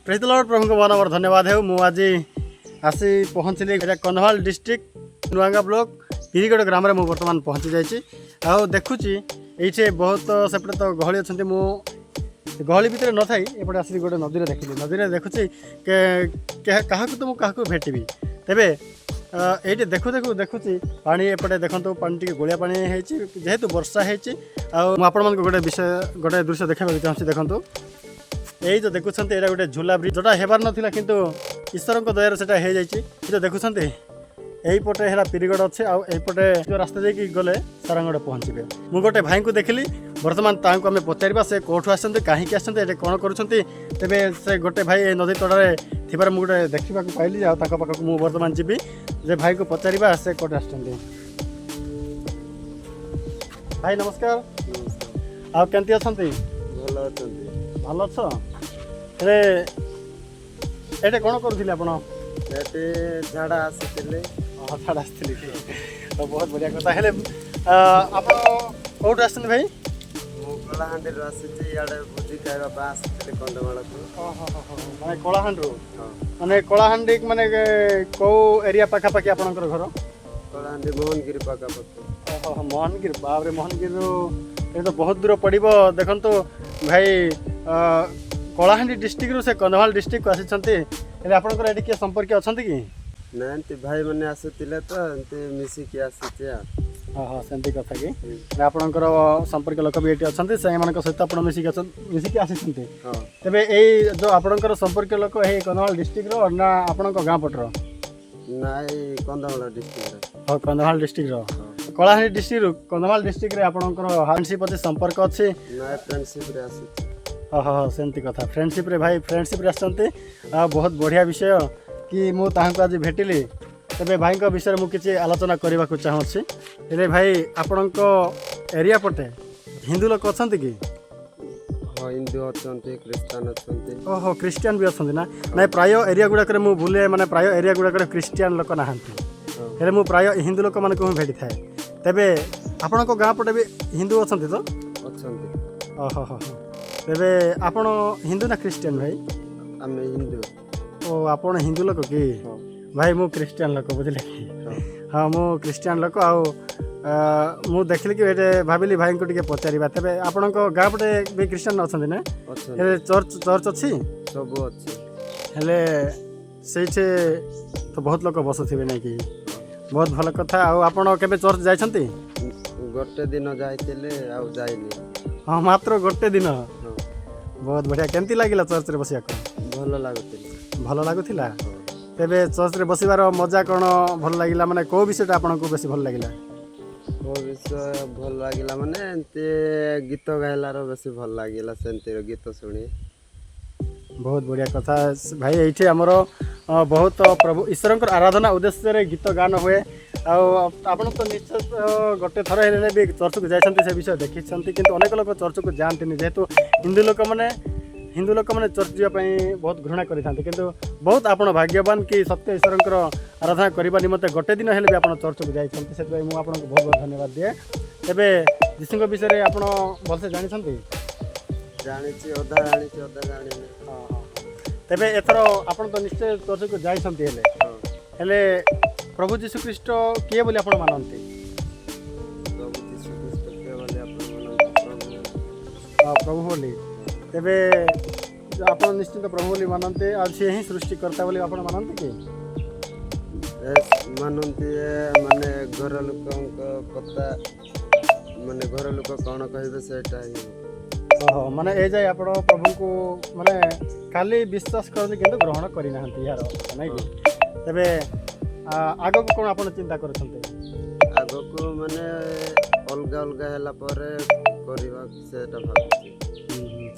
ପ୍ରେଜ୍ ଲର୍ଡ। ପ୍ରଭୁଙ୍କ ମନବର ଧନ୍ୟବାଦ ହେଉ। ମୁଁ ଆଜି ଆସି ପହଞ୍ଚିଲି, ଏଇଟା କନ୍ଧମାଳ ଡିଷ୍ଟ୍ରିକ୍ଟ, ନୂଆଗାଁ ବ୍ଲକ, ପିରିଗଡ଼ ଗ୍ରାମରେ ମୁଁ ବର୍ତ୍ତମାନ ପହଞ୍ଚି ଯାଇଛି। ଆଉ ଦେଖୁଛି ଏଇଠି ବହୁତ ସେପଟେ ତ ଗହଳି ଅଛନ୍ତି। ମୁଁ ଗହଳି ଭିତରେ ନଥାଇ ଏପଟେ ଆସିଲି, ଗୋଟେ ନଦୀରେ ଦେଖିଲି, ନଦୀରେ ଦେଖୁଛି କାହାକୁ ତ ମୁଁ କାହାକୁ ଭେଟିବି। ତେବେ ଏଇଠି ଦେଖୁ ଦେଖୁ ଦେଖୁଛି ପାଣି ଏପଟେ ଦେଖନ୍ତୁ, ପାଣି ଟିକେ ଗୋଳିଆ ପାଣି ହେଇଛି, ଯେହେତୁ ବର୍ଷା ହେଇଛି। ଆଉ ମୁଁ ଆପଣମାନଙ୍କୁ ଗୋଟେ ବିଷୟ, ଗୋଟେ ଦୃଶ୍ୟ ଦେଖାଇବାକୁ ଚାହୁଁଛି। ଦେଖନ୍ତୁ, ଏଇ ଯେଉଁ ଦେଖୁଛନ୍ତି, ଏଇଟା ଗୋଟେ ଝୁଲା ବ୍ରିଜ୍, ଯେଉଁଟା ହେବାର ନଥିଲା, କିନ୍ତୁ ଈଶ୍ୱରଙ୍କ ଦୟାରୁ ସେଟା ହେଇଯାଇଛି। ଏ ଯେଉଁ ଦେଖୁଛନ୍ତି, ଏଇପଟେ ହେଲା ପିରିଗଡ଼ ଅଛି ଆଉ ଏଇପଟେ ଯେଉଁ ରାସ୍ତା ଦେଇକି ଗଲେ ସାରଙ୍ଗଡ଼ ପହଞ୍ଚିବେ। ମୁଁ ଗୋଟେ ଭାଇଙ୍କୁ ଦେଖିଲି, ବର୍ତ୍ତମାନ ତାଙ୍କୁ ଆମେ ପଚାରିବା ସେ କେଉଁଠୁ ଆସିଛନ୍ତି, କାହିଁକି ଆସିଛନ୍ତି, ଏଠି କ'ଣ କରୁଛନ୍ତି। ତେବେ ସେ ଗୋଟେ ଭାଇ ଏ ନଦୀ ତଡ଼ାରେ ଥିବାର ମୁଁ ଗୋଟେ ଦେଖିବାକୁ ପାଇଲି ଆଉ ତାଙ୍କ ପାଖକୁ ମୁଁ ବର୍ତ୍ତମାନ ଯିବି ଯେ ଭାଇକୁ ପଚାରିବା ସେ କେଉଁଠୁ ଆସିଛନ୍ତି। ଭାଇ, ନମସ୍କାର। ନମସ୍କାର। ଆଉ କେମିତି ଅଛନ୍ତି? ଭଲ ଅଛନ୍ତି। ଭଲ ଅଛ? ହେଲେ ଏଇଟା କ'ଣ କରୁଥିଲେ ଆପଣ? ଏଠି ଝାଡ଼ା ଆସିଥିଲି। ହଁ, ଝାଡ଼ା ଆସିଥିଲି କି? ତ ବହୁତ ବଢ଼ିଆ କଥା। ହେଲେ ଆପଣ କେଉଁଠୁ ଆସିଛନ୍ତି ଭାଇ? ମୁଁ କଳାହାଣ୍ଡିରୁ ଆସିଛି। ଇଆଡ଼େ ଭୋଜି ଖାଇବା ପାଇଁ ଆସିଥିଲି କନ୍ଧମାଳକୁ। ଓହୋ ହୋ ହୋ, ମାନେ କଳାହାଣ୍ଡିରୁ? ହଁ। ମାନେ କଳାହାଣ୍ଡି ମାନେ କେଉଁ ଏରିଆ ପାଖାପାଖି ଆପଣଙ୍କର ଘର? କଳାହାଣ୍ଡି ମୋହନଗିରି ପାଖାପାଖି। ଓହୋ, ମୋହନଗିରି। ବାପରେ, ମୋହନଗିରିରୁ ଏ ତ ବହୁତ ଦୂର ପଡ଼ିବ। ଦେଖନ୍ତୁ ଭାଇ, କଳାହାଣ୍ଡି ଡିଷ୍ଟ୍ରିକ୍ଟରୁ ସେ କନ୍ଧମାଳ ଡିଷ୍ଟ୍ରିକ୍ଟକୁ ଆସିଛନ୍ତି। ହେଲେ ଆପଣଙ୍କର ଏଠି କିଏ ସମ୍ପର୍କୀୟ ଅଛନ୍ତି କି? ନା, ଏମିତି ଭାଇମାନେ ଆସୁଥିଲେ ତ ଏମିତି ମିଶିକି ଆସିଛି ଆଉ। ଓହୋ, ସେମିତି କଥା କି? ମାନେ ଆପଣଙ୍କର ସମ୍ପର୍କୀୟ ଲୋକ ବି ଏଠି ଅଛନ୍ତି, ସେମାନଙ୍କ ସହିତ ଆପଣ ମିଶିକି ଅଛନ୍ତି, ମିଶିକି ଆସିଛନ୍ତି? ହଁ। ତେବେ ଏଇ ଯେଉଁ ଆପଣଙ୍କର ସମ୍ପର୍କୀୟ ଲୋକ, ଏଇ କନ୍ଧମାଳ ଡିଷ୍ଟ୍ରିକ୍ଟର ନା ଆପଣଙ୍କ ଗାଁ ପଟର? ନାଇଁ, କନ୍ଧମାଳ ଡିଷ୍ଟ୍ରିକ୍ଟର। ହଁ, କନ୍ଧମାଳ ଡିଷ୍ଟ୍ରିକ୍ଟର। କଳାହାଣ୍ଡି ଡିଷ୍ଟ୍ରିକ୍ଟରୁ କନ୍ଧମାଳ ଡିଷ୍ଟ୍ରିକ୍ଟରେ ଆପଣଙ୍କର ଫ୍ରେଣ୍ଡସିପ୍ ଅଛି, ସମ୍ପର୍କ ଅଛି? ନାଇଁ, ଫ୍ରେଣ୍ଡସିପ୍ରେ ଆସିଛି। ଓହୋ ହୋ, ସେମିତି କଥା। ଫ୍ରେଣ୍ଡସିପ୍ରେ, ଭାଇ ଫ୍ରେଣ୍ଡସିପ୍ରେ ଆସିଛନ୍ତି। ଆଉ ବହୁତ ବଢ଼ିଆ ବିଷୟ କି ମୁଁ ତାହାଙ୍କୁ ଆଜି ଭେଟିଲି। ତେବେ ଭାଇଙ୍କ ବିଷୟରେ ମୁଁ କିଛି ଆଲୋଚନା କରିବାକୁ ଚାହୁଁଛି। ହେଲେ ଭାଇ, ଆପଣଙ୍କ ଏରିଆ ପଟେ ହିନ୍ଦୁ ଲୋକ ଅଛନ୍ତି କି? ହଁ, ହିନ୍ଦୁ ଅଛନ୍ତି, ଖ୍ରୀଷ୍ଟାନ ଅଛନ୍ତି। ଓହୋ, ଖ୍ରୀଷ୍ଟିଆନ ବି ଅଛନ୍ତି ନା? ନାଇଁ, ପ୍ରାୟ ଏରିଆ ଗୁଡ଼ାକରେ ମୁଁ ବୁଲେ, ମାନେ ପ୍ରାୟ ଏରିଆ ଗୁଡ଼ାକରେ ଖ୍ରୀଷ୍ଟିଆନ ଲୋକ ନାହାନ୍ତି। ହେଲେ ମୁଁ ପ୍ରାୟ ହିନ୍ଦୁ ଲୋକମାନଙ୍କୁ ହିଁ ଭେଟିଥାଏ। ତେବେ ଆପଣଙ୍କ ଗାଁ ପଟେ ବି ହିନ୍ଦୁ ଅଛନ୍ତି ତ? ଅଛନ୍ତି। ଓହୋ ହୋ ହୋ। ତେବେ ଆପଣ ହିନ୍ଦୁ ନା ଖ୍ରୀଷ୍ଟିଆନ ଭାଇ? ଆମେ ହିନ୍ଦୁ। ଓ, ଆପଣ ହିନ୍ଦୁ ଲୋକ କି? ହଁ। ଭାଇ, ମୁଁ ଖ୍ରୀଷ୍ଟିଆନ ଲୋକ, ବୁଝିଲେ କି? ହଁ। ହଁ, ମୁଁ ଖ୍ରୀଷ୍ଟିଆନ ଲୋକ। ଆଉ ମୁଁ ଦେଖିଲି କି ଏଠି ଭାବିଲି ଭାଇଙ୍କୁ ଟିକେ ପଚାରିବା। ତେବେ ଆପଣଙ୍କ ଗାଁ ପଟେ ବି ଖ୍ରୀଷ୍ଟିଆନ ଅଛନ୍ତି ନା? ଅଛନ୍ତି। ହେଲେ ଚର୍ଚ୍ଚ ଅଛି? ସବୁ ଅଛି। ହେଲେ ସେଇଠି ତ ବହୁତ ଲୋକ ବସୁଥିବେ, ନାଇଁ କି? ବହୁତ ଭଲ କଥା। ଆଉ ଆପଣ କେବେ ଚର୍ଚ୍ଚ ଯାଇଛନ୍ତି? ଗୋଟେ ଦିନ ଯାଇଥିଲି, ଆଉ ଯାଇନି। ହଁ, ମାତ୍ର ଗୋଟେ ଦିନ? ହଁ। ବହୁତ ବଢ଼ିଆ। କେମିତି ଲାଗିଲା ଚର୍ଚ୍ଚରେ ବସିବାକୁ? ଭଲ ଲାଗୁଥିଲା। ଭଲ ଲାଗୁଥିଲା? ହଁ। ତେବେ ଚର୍ଚ୍ଚରେ ବସିବାର ମଜା କ'ଣ ଭଲ ଲାଗିଲା? ମାନେ କେଉଁ ବିଷୟଟା ଆପଣଙ୍କୁ ବେଶୀ ଭଲ ଲାଗିଲା? କୋଉ ବିଷୟ ଭଲ ଲାଗିଲା ମାନେ ଏମିତି ଗୀତ ଗାଇଲାର ବେଶୀ ଭଲ ଲାଗିଲା, ସେମିତିର ଗୀତ ଶୁଣି। ବହୁତ ବଢ଼ିଆ କଥା ଭାଇ। ଏଇଠି ଆମର ବହୁତ ପ୍ରଭୁ ଈଶ୍ୱରଙ୍କର ଆରାଧନା ଉଦ୍ଦେଶ୍ୟରେ ଗୀତ ଗାନ ହୁଏ। ଆଉ ଆପଣ ତ ନିଶ୍ଚୟ ଗୋଟେ ଥର ହେଲେ ବି ଚର୍ଚ୍ଚକୁ ଯାଇଛନ୍ତି, ସେ ବିଷୟ ଦେଖିଛନ୍ତି। କିନ୍ତୁ ଅନେକ ଲୋକ ଚର୍ଚ୍ଚକୁ ଯାଆନ୍ତିନି, ଯେହେତୁ ହିନ୍ଦୁ ଲୋକମାନେ ଚର୍ଚ୍ଚ ଯିବା ପାଇଁ ବହୁତ ଘୃଣା କରିଥାନ୍ତି। କିନ୍ତୁ ବହୁତ ଆପଣ ଭାଗ୍ୟବାନ କି ସତ୍ୟ ଈଶ୍ୱରଙ୍କର ଆରାଧନା କରିବା ନିମନ୍ତେ ଗୋଟେ ଦିନ ହେଲେ ବି ଆପଣ ଚର୍ଚ୍ଚକୁ ଯାଇଛନ୍ତି। ସେଥିପାଇଁ ମୁଁ ଆପଣଙ୍କୁ ବହୁତ ବହୁତ ଧନ୍ୟବାଦ ଦିଏ। ତେବେ ଯୀଶୁଙ୍କ ବିଷୟରେ ଆପଣ ଭଲସେ ଜାଣିଛନ୍ତି? ଜାଣିଛି, ଅଧା ଜାଣିଛି, ଅଧା ଜାଣିନି। ହଁ। ତେବେ ଏଥର ଆପଣ ତ ନିଶ୍ଚୟ ଚର୍ଚ୍ଚକୁ ଯାଇଛନ୍ତି, ହେଲେ ହଁ। ହେଲେ ପ୍ରଭୁ ଯୀଶୁ ଖ୍ରୀଷ୍ଟ କିଏ ବୋଲି ଆପଣ ମାନନ୍ତି? ପ୍ରଭୁ ଯୀଶୁ ଖ୍ରୀଷ୍ଟ କିଏ ବୋଲି ଆପଣ ମାନନ୍ତି? ପ୍ରଭୁ। ହଁ, ପ୍ରଭୁ ବୋଲି। ତେବେ ଆପଣ ନିଶ୍ଚିତ ପ୍ରଭୁ ବୋଲି ମାନନ୍ତି ଆଉ ସିଏ ହିଁ ସୃଷ୍ଟିକର୍ତ୍ତା ବୋଲି ଆପଣ ମାନନ୍ତି କି? ମାନନ୍ତି। ମାନେ ଘର ଲୋକଙ୍କ କଥା, ମାନେ ଘର ଲୋକ କ'ଣ କହିବେ ସେଇଟା ହିଁ। ଓହୋ, ମାନେ ଏ ଯାଏ ଆପଣ ପ୍ରଭୁଙ୍କୁ ମାନେ ଖାଲି ବିଶ୍ୱାସ କରନ୍ତି, କିନ୍ତୁ ଗ୍ରହଣ କରିନାହାନ୍ତି ଏହାର ଅର୍ଥ, ନାଇଁ କି? ତେବେ ଆଗକୁ କ'ଣ ଆପଣ ଚିନ୍ତା କରୁଛନ୍ତି? ଆଗକୁ ମାନେ ଅଲଗା ଅଲଗା ହେଲା ପରେ କରିବା, ସେଇଟା ଭାବୁଛି। ହୁଁ।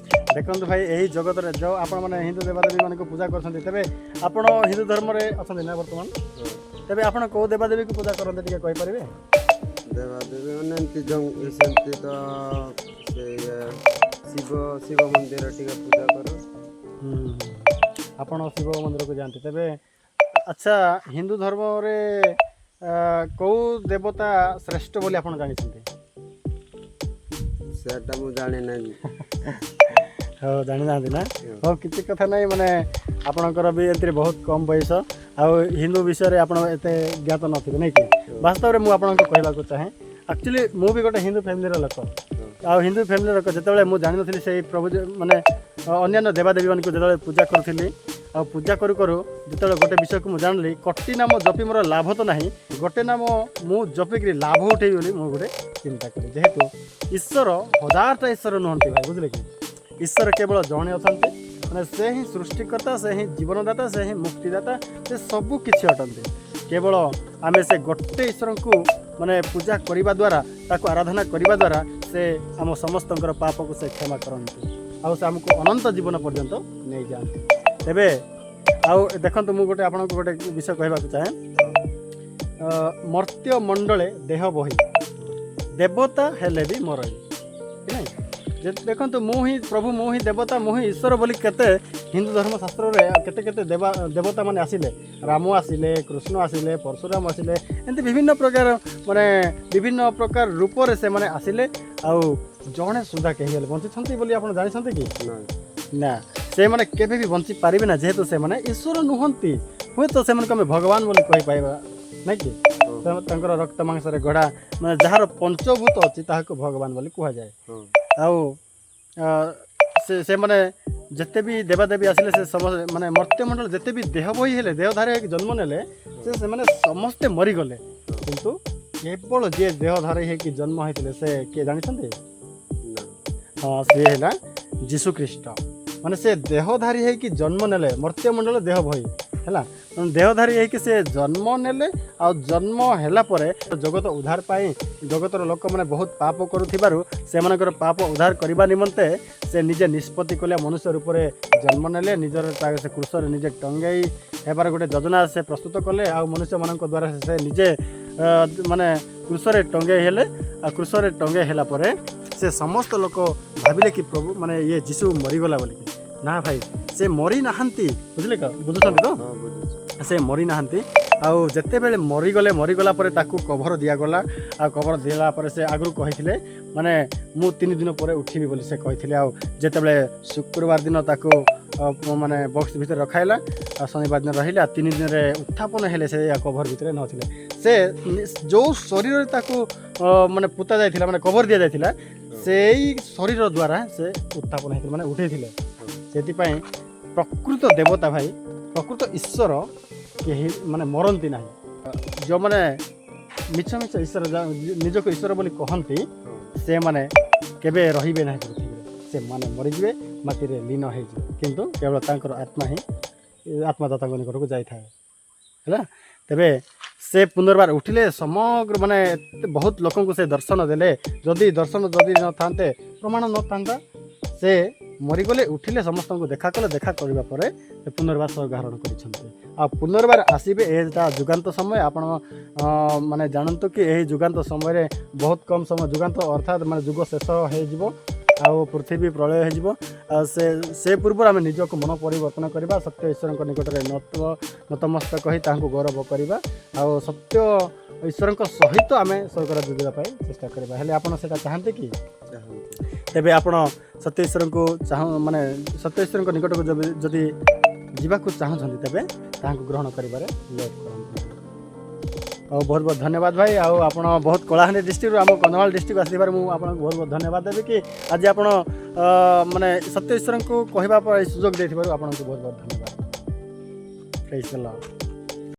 ଦେଖନ୍ତୁ ଭାଇ, ଏହି ଜଗତରେ ଯେଉଁ ଆପଣମାନେ ହିନ୍ଦୁ ଦେବାଦେବୀ ମାନଙ୍କୁ ପୂଜା କରୁଛନ୍ତି, ତେବେ ଆପଣ ହିନ୍ଦୁ ଧର୍ମରେ ଅଛନ୍ତି ନା ବର୍ତ୍ତମାନ? ହଁ। ତେବେ ଆପଣ କେଉଁ ଦେବାଦେବୀକୁ ପୂଜା କରନ୍ତି, ଟିକେ କହିପାରିବେ? ଦେବାଦେବୀ ମାନେ ଏମିତି ସେମିତି ତ ସେ ଶିବ ଶିବ ମନ୍ଦିର ଟିକେ ପୂଜା କରୁ। ଆପଣ ଶିବ ମନ୍ଦିରକୁ ଯାଆନ୍ତି। ତେବେ ଆଚ୍ଛା, ହିନ୍ଦୁ ଧର୍ମରେ କେଉଁ ଦେବତା ଶ୍ରେଷ୍ଠ ବୋଲି ଆପଣ ଜାଣିଛନ୍ତି? ସେଟା ମୁଁ ଜାଣିନାହିଁ। ହଉ, ଜାଣିନାହାନ୍ତି ନା? ହଉ, କିଛି କଥା ନାହିଁ। ମାନେ ଆପଣଙ୍କର ବି ଏଥିରେ ବହୁତ କମ୍ ବୟସ ଆଉ ହିନ୍ଦୁ ବିଷୟରେ ଆପଣ ଏତେ ଜ୍ଞାତ ନଥିବେ, ନାଇଁ କି? ବାସ୍ତବରେ ମୁଁ ଆପଣଙ୍କୁ କହିବାକୁ ଚାହେଁ, ଆକ୍ଚୁଆଲି ମୁଁ ବି ଗୋଟେ ହିନ୍ଦୁ ଫ୍ୟାମିଲିର ଲୋକ। ଆଉ ହିନ୍ଦୁ ଫ୍ୟାମିଲିର ଲୋକ ଯେତେବେଳେ ମୁଁ ଜାଣିନଥିଲି ସେଇ ପ୍ରଭୁ ମାନେ ଅନ୍ୟାନ୍ୟ ଦେବାଦେବୀମାନଙ୍କୁ ଯେତେବେଳେ ପୂଜା କରୁଥିଲି, ଆଉ ପୂଜା କରୁ କରୁ ଯେତେବେଳେ ଗୋଟେ ବିଷୟକୁ ମୁଁ ଜାଣିଲି, କୋଟି ନାମ ଜପି ମୋର ଲାଭ ତ ନାହିଁ, ଗୋଟେ ନାମ ମୁଁ ଜପିକିରି ଲାଭ ଉଠେଇବି ବୋଲି ମୁଁ ଗୋଟେ ଚିନ୍ତା କଲି। ଯେହେତୁ ଈଶ୍ୱର ହଜାରଟା ଈଶ୍ୱର ନୁହନ୍ତି ଭାଇ, ବୁଝିଲେ କି? ଈଶ୍ୱର କେବଳ ଜଣେ ଅଛନ୍ତି। ମାନେ ସେ ହିଁ ସୃଷ୍ଟିକର୍ତ୍ତା, ସେ ହିଁ ଜୀବନଦାତା, ସେ ହିଁ ମୁକ୍ତିଦାତା, ସେ ସବୁ କିଛି ଅଟନ୍ତି। କେବଳ ଆମେ ସେ ଗୋଟେ ଈଶ୍ୱରଙ୍କୁ ମାନେ ପୂଜା କରିବା ଦ୍ୱାରା, ତାକୁ ଆରାଧନା କରିବା ଦ୍ୱାରା ସେ ଆମ ସମସ୍ତଙ୍କର ପାପକୁ ସେ କ୍ଷମା କରନ୍ତି ଆଉ ସେ ଆମକୁ ଅନନ୍ତ ଜୀବନ ପର୍ଯ୍ୟନ୍ତ ନେଇଯାଆନ୍ତି। ତେବେ ଆଉ ଦେଖନ୍ତୁ, ମୁଁ ଗୋଟେ ଆପଣଙ୍କୁ ଗୋଟେ ବିଷୟ କହିବାକୁ ଚାହେଁ। ମର୍ତ୍ତ୍ୟ ମଣ୍ଡଳେ ଦେହ ବହି, ଦେବତା ହେଲେ ବି ମରଇ, କି ନାଇଁ? ଯେ ଦେଖନ୍ତୁ, ମୁଁ ହିଁ ପ୍ରଭୁ, ମୁଁ ହିଁ ଦେବତା, ମୁଁ ହିଁ ଈଶ୍ୱର ବୋଲି କେତେ ହିନ୍ଦୁ ଧର୍ମ ଶାସ୍ତ୍ରରେ କେତେ କେତେ ଦେବତା ମାନେ ଆସିଲେ। ରାମ ଆସିଲେ, କୃଷ୍ଣ ଆସିଲେ, ପରଶୁରାମ ଆସିଲେ, ଏମିତି ବିଭିନ୍ନ ପ୍ରକାର ମାନେ ବିଭିନ୍ନ ପ୍ରକାର ରୂପରେ ସେମାନେ ଆସିଲେ। ଆଉ ଜଣେ ସୁଦ୍ଧା କେହି ହେଲେ ବଞ୍ଚିଛନ୍ତି ବୋଲି ଆପଣ ଜାଣିଛନ୍ତି କି? ନାଇଁ। ନା, ସେମାନେ କେବେ ବି ବଞ୍ଚି ପାରିବେ ନା, ଯେହେତୁ ସେମାନେ ଈଶ୍ୱର ନୁହନ୍ତି। ହୁଏତ ସେମାନଙ୍କୁ ଆମେ ଭଗବାନ ବୋଲି କହିପାରିବା, ନାଇଁ କି? ତାଙ୍କର ରକ୍ତ ମାଂସରେ ଗଢ଼ା, ମାନେ ଯାହାର ପଞ୍ଚଭୂତ ଅଛି ତାହାକୁ ଭଗବାନ ବୋଲି କୁହାଯାଏ। ଆଉ ସେମାନେ ଯେତେ ବି ଦେବାଦେବୀ ଆସିଲେ, ସେ ସମସ୍ତେ ମାନେ ମର୍ତ୍ତ୍ୟମଣ୍ଡଳ ଯେତେ ବି ଦେହ ବହି ହେଲେ, ଦେହଧାରୀ ହେଇକି ଜନ୍ମ ନେଲେ, ସେମାନେ ସମସ୍ତେ ମରିଗଲେ। କିନ୍ତୁ କେବଳ ଯିଏ ଦେହଧାରୀ ହେଇକି ଜନ୍ମ ହେଇଥିଲେ, ସେ କିଏ ଜାଣିଛନ୍ତି? ନା। ହଁ, ସିଏ ହେଲା ଯୀଶୁ ଖ୍ରୀଷ୍ଟ। ମାନେ ସେ ଦେହଧାରୀ ହେଇକି ଜନ୍ମ ନେଲେ, ମର୍ତ୍ତ୍ୟମଣ୍ଡଳ ଦେହ ବହି ହେଲା, ତେଣୁ ଦେହଧାରୀ ହେଇକି ସେ ଜନ୍ମ ନେଲେ। ଆଉ ଜନ୍ମ ହେଲା ପରେ ଜଗତ ଉଦ୍ଧାର ପାଇଁ, ଜଗତର ଲୋକମାନେ ବହୁତ ପାପ କରୁଥିବାରୁ ସେମାନଙ୍କର ପାପ ଉଦ୍ଧାର କରିବା ନିମନ୍ତେ ସେ ନିଜେ ନିଷ୍ପତ୍ତି କଲେ, ମନୁଷ୍ୟ ରୂପରେ ଜନ୍ମ ନେଲେ। ନିଜର ସେ କ୍ରୁଶରେ ନିଜେ ଟଙ୍ଗେଇ ହେବାର ଗୋଟେ ଯୋଜନା ସେ ପ୍ରସ୍ତୁତ କଲେ। ଆଉ ମନୁଷ୍ୟମାନଙ୍କ ଦ୍ୱାରା ସେ ନିଜେ ମାନେ କ୍ରୁଶରେ ଟଙ୍ଗେଇ ହେଲେ। ଆଉ କ୍ରୁଶରେ ଟଙ୍ଗେଇ ହେଲା ପରେ ସେ ସମସ୍ତ ଲୋକ ଭାବିଲେ କି ପ୍ରଭୁ ମାନେ ଇଏ ଯୀଶୁ ମରିଗଲା ବୋଲିକି। ନା ଭାଇ, ସେ ମରି ନାହାନ୍ତି। ବୁଝିଲେ ତ? ବୁଝୁଛନ୍ତି ତ? ହଁ, ବୁଝୁଛି। ସେ ମରିନାହାନ୍ତି। ଆଉ ଯେତେବେଳେ ମରିଗଲେ, ମରିଗଲା ପରେ ତାକୁ କଭର ଦିଆଗଲା। ଆଉ କଭର ଦେଲା ପରେ ସେ ଆଗରୁ କହିଥିଲେ, ମାନେ ମୁଁ 3 ଦିନ ପରେ ଉଠିବି ବୋଲି ସେ କହିଥିଲେ। ଆଉ ଯେତେବେଳେ ଶୁକ୍ରବାର ଦିନ ତାକୁ ମାନେ ବକ୍ସ ଭିତରେ ରଖାହେଲା ଆଉ ଶନିବାର ଦିନ ରହିଲେ ଆଉ 3 ଦିନରେ ଉତ୍ଥାପନ ହେଲେ। ସେ କଭର ଭିତରେ ନଥିଲେ। ସେ ଯେଉଁ ଶରୀରରେ ତାକୁ ମାନେ ପୋତା ଯାଇଥିଲା, ମାନେ କଭର ଦିଆଯାଇଥିଲା, ସେଇ ଶରୀର ଦ୍ୱାରା ସେ ଉତ୍ଥାପନ ହେଇଥିଲେ, ମାନେ ଉଠେଇଥିଲେ। ସେଥିପାଇଁ ପ୍ରକୃତ ଦେବତା ଭାଇ, ପ୍ରକୃତ ଈଶ୍ୱର କେହି ମାନେ ମରନ୍ତି ନାହିଁ। ଯେଉଁମାନେ ମିଛ ମିଛ ଈଶ୍ୱର ନିଜକୁ ଈଶ୍ୱର ବୋଲି କହନ୍ତି, ସେମାନେ କେବେ ରହିବେ ନାହିଁ ପୃଥିବୀରେ। ସେମାନେ ମରିଯିବେ, ମାଟିରେ ଲୀନ ହେଇଯିବେ। କିନ୍ତୁ କେବଳ ତାଙ୍କର ଆତ୍ମା ହିଁ ଆତ୍ମାଦାତାଙ୍କ ନିକଟକୁ ଯାଇଥାଏ। ହେଲା, ତେବେ ସେ ପୁନର୍ବାର ଉଠିଲେ, ସମଗ୍ର ମାନେ ଏତେ ବହୁତ ଲୋକଙ୍କୁ ସେ ଦର୍ଶନ ଦେଲେ। ଯଦି ଦର୍ଶନ ଯଦି ନଥାନ୍ତେ, ପ୍ରମାଣ ନଥାନ୍ତା। ସେ ମରିଗଲେ, ଉଠିଲେ, ସମସ୍ତଙ୍କୁ ଦେଖା କଲେ। ଦେଖା କରିବା ପରେ ସେ ପୁନର୍ବାର ସ୍ୱର୍ଗ ଆରୋହଣ କରିଛନ୍ତି ଆଉ ପୁନର୍ବାର ଆସିବେ। ଏଇଟା ଯୁଗାନ୍ତ ସମୟ। ଆପଣ ମାନେ ଜାଣନ୍ତୁ କି ଏହି ଯୁଗାନ୍ତ ସମୟରେ ବହୁତ କମ୍ ସମୟ, ଯୁଗାନ୍ତ ଅର୍ଥାତ୍ ମାନେ ଯୁଗ ଶେଷ ହେଇଯିବ ଆଉ ପୃଥିବୀ ପ୍ରଳୟ ହେଇଯିବ। ଆଉ ସେ ପୂର୍ବରୁ ଆମେ ନିଜକୁ ମନ ପରିବର୍ତ୍ତନ କରିବା, ସତ୍ୟ ଈଶ୍ୱରଙ୍କ ନିକଟରେ ନତମସ୍ତକ ହୋଇ ତାହାଙ୍କୁ ଗୌରବ କରିବା ଆଉ ସତ୍ୟ ଈଶ୍ୱରଙ୍କ ସହିତ ଆମେ ସ୍ୱର୍ଗରାଜ୍ୟ ଯିବା ପାଇଁ ଚେଷ୍ଟା କରିବା। ହେଲେ ଆପଣ ସେଇଟା ଚାହାନ୍ତି କି? ଚାହାନ୍ତି। ତେବେ ଆପଣ ସତ୍ୟ ଈଶ୍ୱରଙ୍କୁ ଚାହୁଁ, ମାନେ ସତ୍ୟ ଈଶ୍ୱରଙ୍କ ନିକଟକୁ ଯଦି ଯିବାକୁ ଚାହୁଁଛନ୍ତି, ତେବେ ତାହାଙ୍କୁ ଗ୍ରହଣ କରିବାରେ ଲେଟ୍ କରନ୍ତୁ ନାହିଁ। ଆଉ ବହୁତ ବହୁତ ଧନ୍ୟବାଦ ଭାଇ। ଆଉ ଆପଣ ବହୁତ କଳାହାଣ୍ଡି ଡିଷ୍ଟ୍ରିକ୍ଟରୁ ଆମ କନ୍ଧମାଳ ଡିଷ୍ଟ୍ରିକ୍ଟ ଆସିଥିବାରୁ ମୁଁ ଆପଣଙ୍କୁ ବହୁତ ବହୁତ ଧନ୍ୟବାଦ ଦେବି କି ଆଜି ଆପଣ ମାନେ ସତ୍ୟ ଈଶ୍ୱରଙ୍କୁ କହିବା ପାଇଁ ସୁଯୋଗ ଦେଇଥିବାରୁ ଆପଣଙ୍କୁ ବହୁତ ବହୁତ ଧନ୍ୟବାଦ। Praise the Lord.